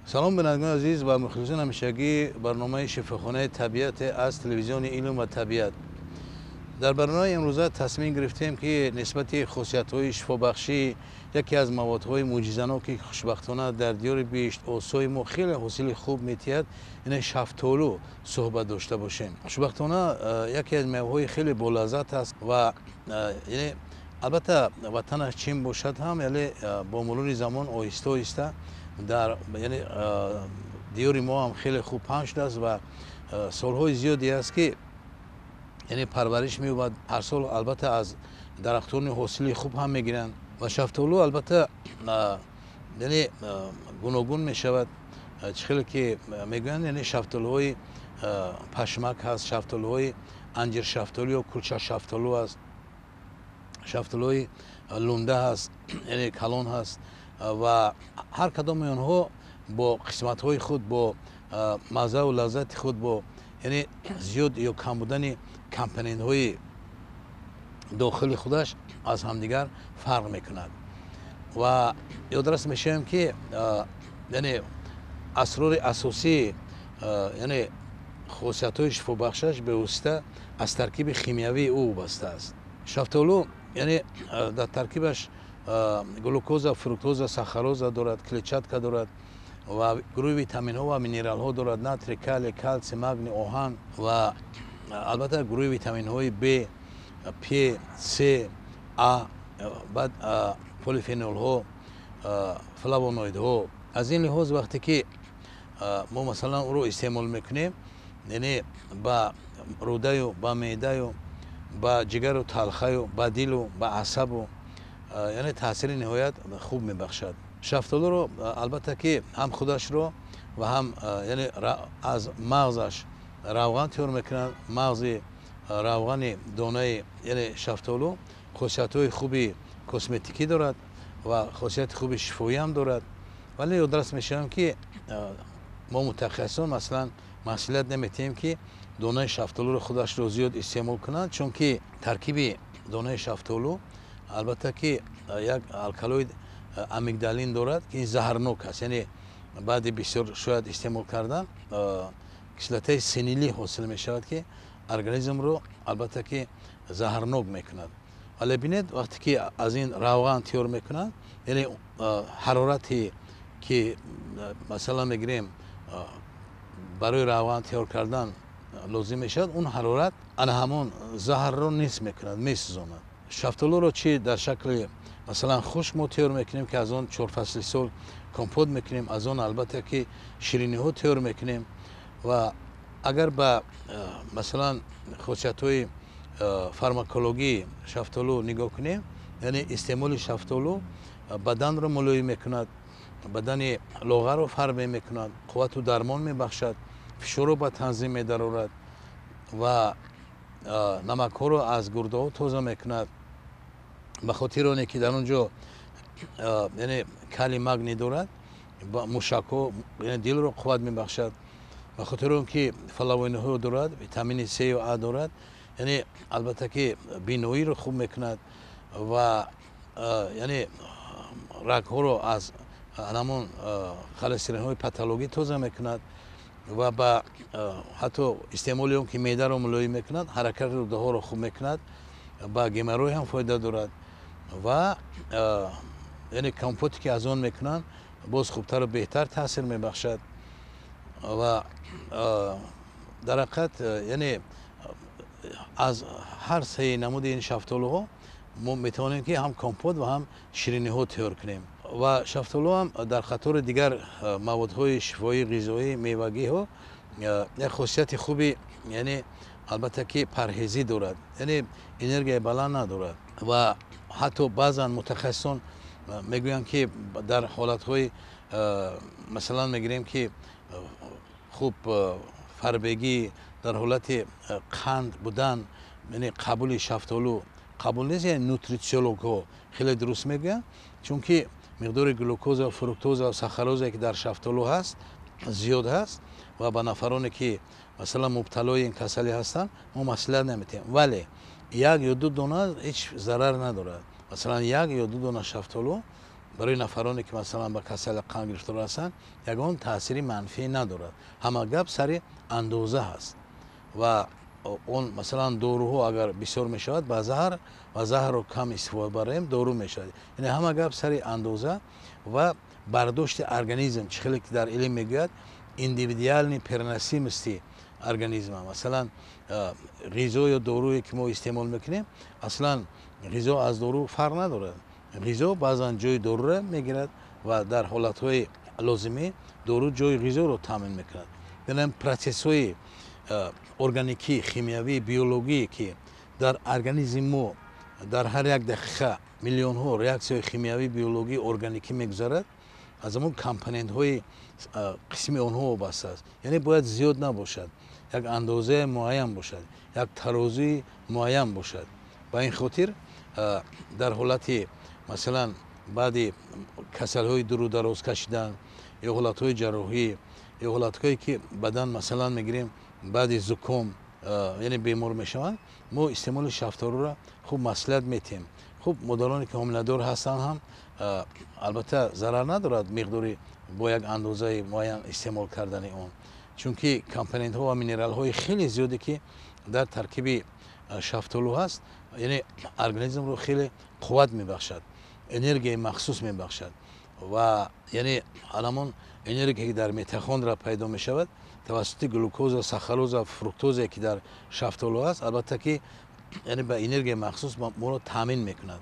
Салом, бинандагони азиз ва мухлисони ҳамешагии барномаи Шифохонаи табиат аз телевизиони Илм ва табиат. Дар барномаи имрӯза тасмим гирифтем, ки нисбати хусусиятҳои шифобахшии яке аз маводҳои мӯъҷизанок, ки хушбахтона дар диёри биҳиштосои мо хеле ҳосили хуб медиҳад, яъне шафтолу, суҳбат дошта бошем. Хушбахтона, яке аз меваҳои хеле болаззат аст ва яъне албатта ватанаш Чин бошад ҳам, яъне бо мурури замон оҳиста оҳиста дар яъне диёри мо ҳам хеле хуб паҳн шудааст ва солҳои зиёде аст, ки яъне парвариш меёбад. Ҳар сол албатта аз дарахтони ҳосили хуб ҳам мегиранд ва шафтолу албатта яъне гуногун мешавад. Чӣ хеле ки мегӯянд, яъне шафтолуҳои пашмак ҳаст, шафтолуҳои анҷиршафтолу ё кулчашафтолу аст, шафтолуҳои лунда ҳаст, яъне калон ҳаст ва ҳар кадоми онҳо бо қисматҳои худ, бо маззаву лаззати худ, бо яъне зиёд ё кам будани компонентҳои дохили худаш аз ҳамдигар фарқ мекунад. Ва ёдрас мешавем, ки яъне асрори асосии яъне хусусиятҳои шифобахшаш бевосита аз таркиби химиявии ӯ вобаста аст. Шафтолу яъне дар таркибаш глюкоза, фруктоза, сахароза дорад, клетчатка дорад ва гурӯҳи витаминҳо ва минералҳо дорад: натрий, калий, калсий, магний, оҳан ва албатта гурӯҳи витаминҳои Б, П, С, А, баъд полифенолҳо, флавоноидҳо. Аз ин лиҳоз, вақте ки мо масалан ӯро истеъмол мекунем, яъне ба рӯдаю ба меъдаю ба ҷигару талхаю ба дилу ба асабу яъне таъсири ниҳоят хуб мебахшад. Шафтолуро албатта ки ҳам худашро ва ҳам яъне аз мағзаш равған тайёр мекунанд. Мағзи равғани донаи яъне шафтолу хусусиятҳои хуби косметикӣ дорад ва хосияти хуби шифоӣ ҳам дорад. Вале ёдрас мешавам, ки мо мутахассисон масалан маслиҳат наметиҳем, ки донаи шафтолуро худашро зиёд истеъмол кунанд, чунки таркиби донаи шафтолу албатта ки як алкалоид амигдалин дорад, ки ин заҳрнок аст. Яъне баъди бисёр шояд истеъмол кардан кислотаи синилӣ ҳосил мешавад, ки организмро албатта ки заҳрнок мекунад. Вале бинед, вақте ки аз ин равған тайёр мекунанд, яъне ҳарорате ки масалан мегирем барои равған тайёр кардан лозим мешавад, он ҳарорат ана ҳамон заҳрро нест мекунад, месӯзонад. Шафтолуро чӣ дар шакли масалан хушк мо тайёр мекунем, ки аз он чорфасли сол компот мекунем, аз он албатта ки шириниҳо тайёр мекунем. Ва агар ба масалан хусусиятҳои фармакологии шафтолу нигоҳ кунем, яъне истеъмоли шафтолу баданро мулоим мекунад, бадани лоғарро фарбе мекунад, қуввату дармон мебахшад, фишорро ба танзим медарорад ва намакҳоро аз гурдаҳо тоза мекунад, ба хотири оне ки дар он ҷо яъне калий, магний дорад, мушакҳо, яъне дилро қувват мебахшад, ба хотири он ки флавоноидҳо дорад, витамини С А дорад, яъне албатта ки биноиро хуб мекунад ва яъне рагҳоро аз ҳамон холестеринҳои патологӣ тоза мекунад ва ба ҳатто истеъмоли он ки меъдаро мулоим мекунад, ҳаракати рӯдаҳоро хуб мекунад, ба геморрой ҳам фоида дорад ва яъне компоте ки аз он мекунанд, боз хубтару беҳтар таъсир мебахшад. Ва дар ҳақиқат яъне аз ҳар сеи намуди ин шафтолуҳо мо метавонем, ки ҳам компот ва ҳам шириниҳо тайёр кунем. Ва шафтолу ҳам дар қатори дигар маводҳои шифоии ғизоӣ, мевагиҳо як хусусияти хуби яъне албатта ки парҳезӣ дорад, яъне энергияи баланд надорад. Ва ҳатто баъзан мутахассисон мегӯянд, ки дар ҳолатҳои масалан мегирем, ки хуб фарбегӣ, дар ҳолати қанд будан, яъне қабули шафтолу қабул нест. Яъне нутрициологҳо хеле дуруст мегӯянд, чунки миқдори глюкоза, фруктоза, сахарозае ки дар шафтолу ҳаст, зиёд ҳаст ва ба нафароне ки масалан мубталои ин касалӣ ҳастанд, мо маслиҳат наметиҳем. Вале як ё ду дона ҳеҷ зарар надорад. Масалан, як ё ду дона шафтолу. Барои нафароне ки масалан ба касали қанд гирифтор ҳастанд, ягон таъсири манфӣ надорад. Ҳама гап сари андоза ҳаст ва он масалан доруҳо агар бисёр мешавад ба заҳр ва заҳрро кам истифода барем, дору мешавад. Яъне ҳама гап сари андоза ва бардошти организм, чӣ хеле ки дар илм мегӯяд индивидуальный переносимости организма. Масалан ғизо ё доруе ки мо истеъмол мекунем, аслан ғизо аз дору фарқ надорад. Ғизо баъзан ҷои доруро мегирад ва дар ҳолатҳои лозимӣ дору ҷои ғизоро таъмин мекунад. Яъне процессҳои органикӣ, химиявӣ, биологӣ, ки дар организми мо дар ҳар як дақиқа миллионҳо реаксияҳои химиявӣ, биологӣ, органикӣ мегузарад, аз ҳамон компонентҳои қисми онҳо вобаста аст. Яъне бояд зиёд набошад, як андозаи муайян бошад, як тарозуи муайян бошад. Ба ин хотир дар ҳолати масалан баъди касалиҳои дуру дароз кашидан ё ҳолатҳои ҷарроҳӣ ё ҳолатҳое ки бадан масалан мегирем баъди зуком, яъне бемор мешаванд, мо истеъмоли шафтолуро хуб маслиҳат метиҳем. Хуб, модароне ки ҳомиладор ҳастанд ҳам албатта зарар надорад миқдори бо як андозаи муайян истеъмол кардани он, чунки компонентҳо ва минералҳои хеле зиёде ки дар таркиби шафтолу ҳаст, яъне организмро хеле қувват мебахшад, энергияи махсус мебахшад ва яъне ҳамон энергия ки дар митохондра пайдо мешавад тавассути глюкоза, сахароза, фруктоза ки дар шафтолу ҳаст, албатта ки яъне ба энергияи махсус моро таъмин мекунад.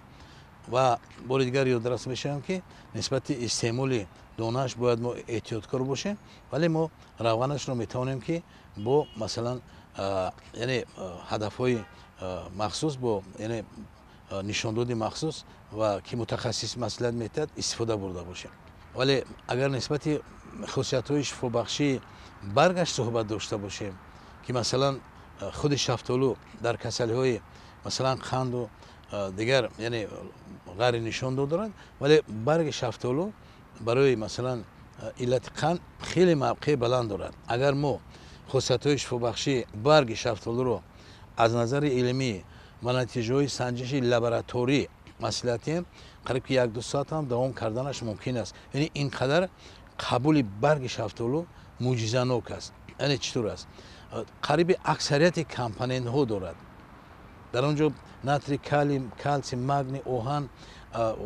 Ва бори дигар ёдрас мешавам ки нисбати истеъмоли донааш бояд мо эҳтиёткор бошем, вале мо равғанашро метавонем ки бо масалан яъне ҳадафҳои махсус, бо яъне нишондоди махсус ва ки мутахассис маслиҳат метиҳад истифода бурда бошем. Вале агар нисбати хусусиятҳои шифобахшии баргаш суҳбат дошта бошем, ки масалан худи шафтолу дар касалиҳои масалан қанду дигар яъне ғайри нишондод дорад, вале барги шафтолу барои масалан иллати қанд хеле мавқеи баланд дорад. Агар мо хусусиятҳои шифобахшии барги шафтолуро аз назари илмӣ ва натиҷаҳои санҷиши лабораторӣ маслиҳат диҳем, қариб ки 1-2 соат ҳам давом карданаш мумкин аст. Яъне ин қадар қабули барги шафтолу мӯъҷизанок аст. Яъне чӣ тур аст? Қариби аксарияти компонентҳо дорад. Дар он ҷо натрий, калий, калсий, магний, оҳан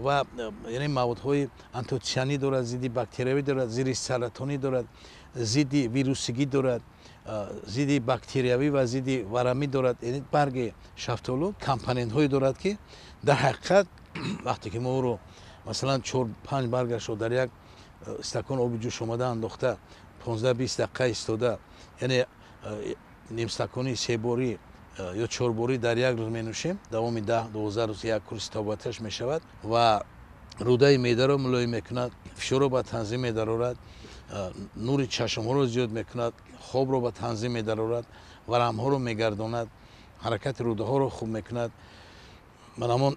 ва яъне маводҳои антоцианӣ дорад, зидди бактериявӣ дорад, зидди саратонӣ дорад, зидди вирусигӣ дорад, зидди бактериявӣ ва зидди варамӣ дорад. Яъне барги шафтолу компонентҳое дорад, ки дар ҳақиқат вақте ки мо ӯро масалан 4-5 баргашро дар як стакон оби ҷӯш омада андохта 15-20 дақиқа истода, яъне нимстакони себорӣ ё чорборӣ дар як рӯз менӯшем, давоми 10-12 рӯз як курси табобаташ мешавад ва рӯдаи меъдаро мулоим мекунад, фишорро ба танзим медарорад, нури чашмҳоро зиёд мекунад, хобро ба танзим медарорад, варамҳоро мегардонад, ҳаракати рӯдаҳоро хуб мекунад. Ман ҳамон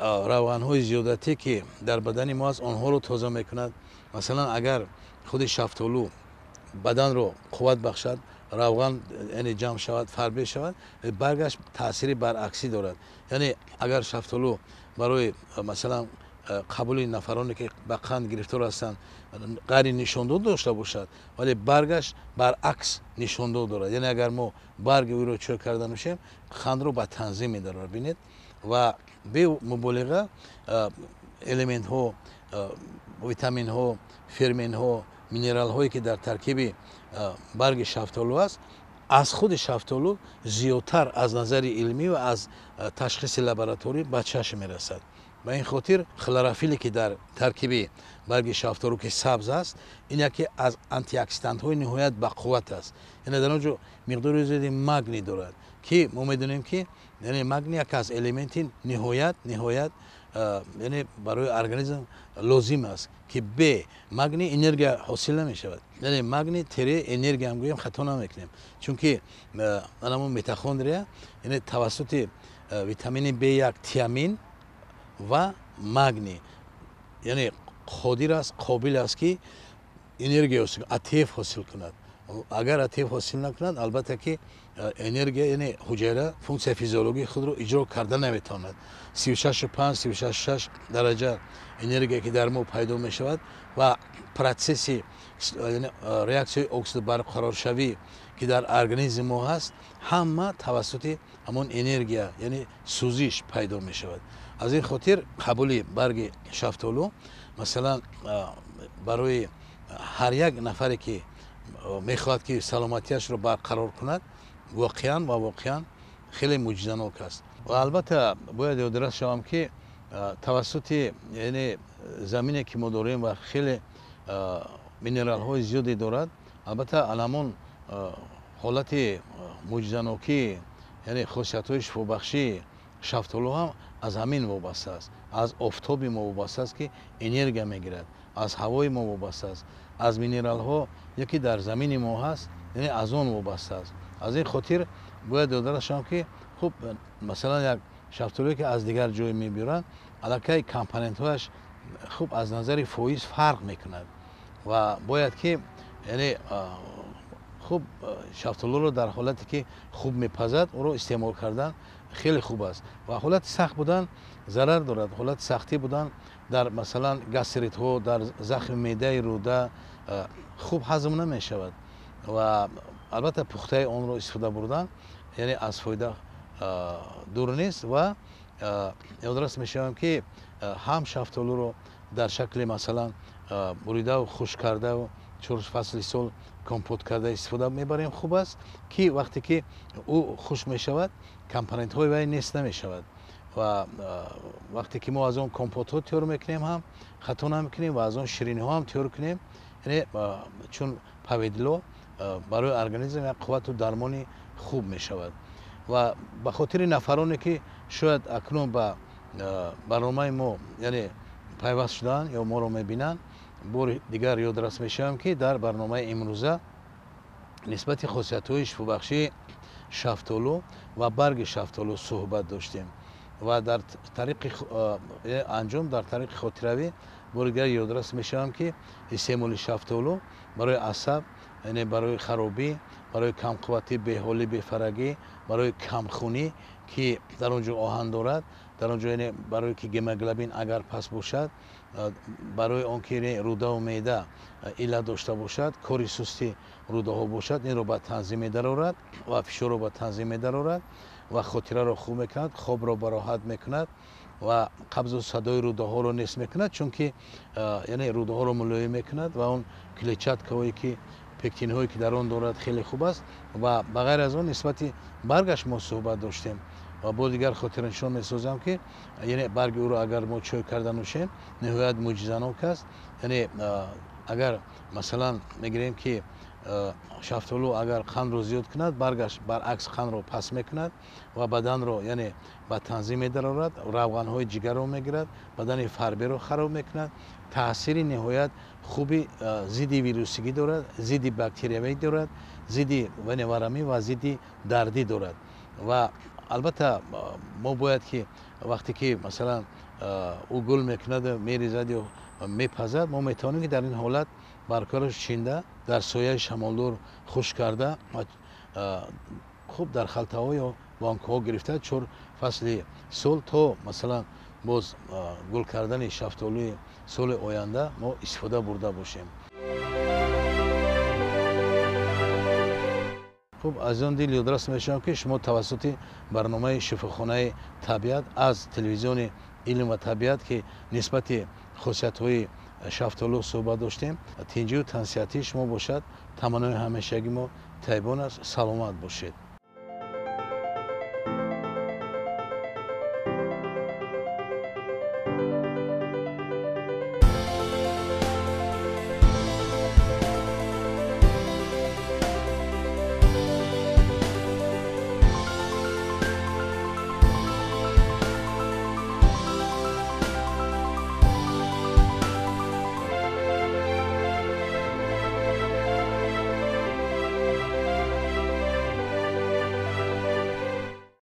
равғанҳои зиёдатӣ ки дар бадани мо аст, онҳоро тоза мекунад. Масалан агар худи шафтолу баданро қувват бахшад, равған яъне ҷамъ шавад, фарбе шавад, баргаш таъсири баръаксӣ дорад. Яъне агар шафтолу барои масалан қабули нафароне ки ба қанд гирифтор ҳастанд ғайри нишондод дошта бошад, вале баргаш баръакс нишондод дорад. Яъне агар мо барги ӯро чой карда нӯшем, қандро ба танзим медарорад. Бинед, ва бемуболиға элементҳо, витаминҳо, ферментҳо, минералҳое ки дар таркиби барги шафтолу аст, аз худи шафтолу зиёдтар аз назари илмӣ ва аз ташхиси лабораторӣ ба чашм мерасад. Ба ин хотир хлорофиле ки дар таркиби барги шафтолу ки сабз аст, ин яке аз антиоксидантҳои ниҳоят бақувват аст. Яъне дар он ҷо миқдори зиёди магний дорад, ки мо медонем ки яъне магний яке аз элементи ниҳоят яъне барои организм лозим аст, ки бе магний энергия ҳосил намешавад. Яъне магний тере энергия ҳам гӯем хато намекунем, чунки ҳамон митохондрия яъне тавассути витамини B1 тиамин ва магний яъне қодир аст, қобил аст ки энергия ҳосил, АТФ ҳосил кунад. Агар АТФ ҳосил накунад, албатта ки энергия, яъне ҳуҷайра функсияи физиологии худро иҷро карда наметавонад. 36,5, 36,6 дараҷа энергия ки дар мо пайдо мешавад ва процесси реаксияи оксид барқароршавӣ ки дар организми мо ҳаст, ҳама тавассути ҳамон энергия, яъне сӯзиш пайдо мешавад. Аз ин хотир қабули барги шафтолу, масалан, барои ҳар як нафаре ки мехоҳад ки саломатиашро барқарор кунад, воқеан ва воқеан хеле мӯъҷизанок аст. Ва албатта бояд ёдрас шавам ки тавассути, яъне замине ки мо дорем ва хеле минералҳои зиёде дорад, албатта аламон ҳолати мӯъҷизанокӣ, яъне хосиятҳои шифобахшии шафтолу ҳам аз ҳамин вобаста аст. Аз офтоби мо вобаста аст ки энергия мегирад, аз ҳавои мо вобаста аст, аз минералҳо яке дар замини мо ҳаст, яъне аз он вобаста аст. Аз ин хотир бояд ёдрас шавам ки хуб, масалан, як шафтолуе ки аз дигар ҷой мебиёранд, аллакай компонентҳояш хуб аз назари фоиз фарқ мекунад ва бояд ки, яъне хуб шафтолуро дар ҳолате ки хуб мепазад, ӯро истеъмол кардан хеле хуб аст. Ва ҳолати сахт будан зарар дорад. Ҳолати сахтӣ будан дар, масалан, гастритҳо, дар захми меъдаи рӯда хуб ҳазм намешавад ва албатта пухтаи онро истифода бурдан, яъне аз фоида дур нест. Ва ёдрас мешавам ки ҳам шафтолуро дар шакли, масалан, буридаву хушк кардаву чор фасли сол компот карда истифода мебарем, хуб аст ки вақте ки ӯ хушк мешавад, компонентҳои вай нест намешавад ва вақте ки мо аз он компотҳо тайёр мекунем ҳам хато намекунем ва аз он шириниҳо ҳам тайёр кунем, яъне чун повидло барои организм як қуввату дармони хуб мешавад. Ва ба хотири нафароне ки шояд акнун ба барномаи мо, яъне пайваст шудаанд ё моро мебинанд, бори дигар ёдрас мешавам ки дар барномаи имрӯза нисбати хосиятҳои шифобахшии шафтолу ва барги шафтолу суҳбат доштем ва дар тариқи анҷом, дар тариқи хотиравӣ бори дигар ёдрас мешавам ки истеъмоли шафтолу барои асаб, яъне барои харобӣ, барои камқувватӣ, беҳолӣ, бефарагӣ, барои камхунӣ ки дар он ҷо оҳан дорад, дар он ҷо, яъне барои ки гемоглобин агар паст бошад, барои он ки рӯдаву меъда иллат дошта бошад, кори сусти рӯдаҳо бошад, инро ба танзим медарорад ва фишорро ба танзим медарорад ва хотираро хуб мекунад, хобро бароҳат мекунад ва қабзу садои рӯдаҳоро нест мекунад, чунки яъне рӯдаҳоро мулоим мекунад ва он клетчаткаҳое ки пектинҳое ки дар он дорад хеле хуб аст. Ва ба ғайр аз он нисбати баргаш мо суҳбат доштем ва бо дигар хотирнишон месозам ки, яъне барги ӯро агар мо чой карда нӯшем, ниҳоят мӯъҷизанок аст. Яъне агар, масалан, мегирем ки шафтолу агар қандро зиёд кунад, баргаш баръакс қандро паст мекунад ва баданро, яъне ба танзим медарорад, равғанҳои ҷигарро мегирад, бадани фарберо хароб мекунад, таъсири ниҳоят хуби зидди вирусигӣ дорад, зидди бактериявӣ дорад, зидди варамӣ ва зидди дардӣ дорад. Ва албатта мо бояд ки вақте ки, масалан, ӯ гул мекунад, мерезад ё мепазад, мо метавонем ки дар ин ҳолат баргҳоро чинда дар сояи шамолдор хушк карда ва хуб дар халтаҳо ё банкҳо гирифта чор фасли сол то, масалан, боз гул кардани шафтолуи соли оянда мо истифода бурда бошем. Хуб, азизон дил, ёдрас мешавам ки шумо тавассути барномаи шифохонаи табиат аз телевизиони илм ва табиат ки нисбати хосиятҳои шафтолу суҳбат доштем, тинҷию тансиҳатии шумо бошад. Таманнои ҳамешагӣ мо тайбон аст, саломат бошед.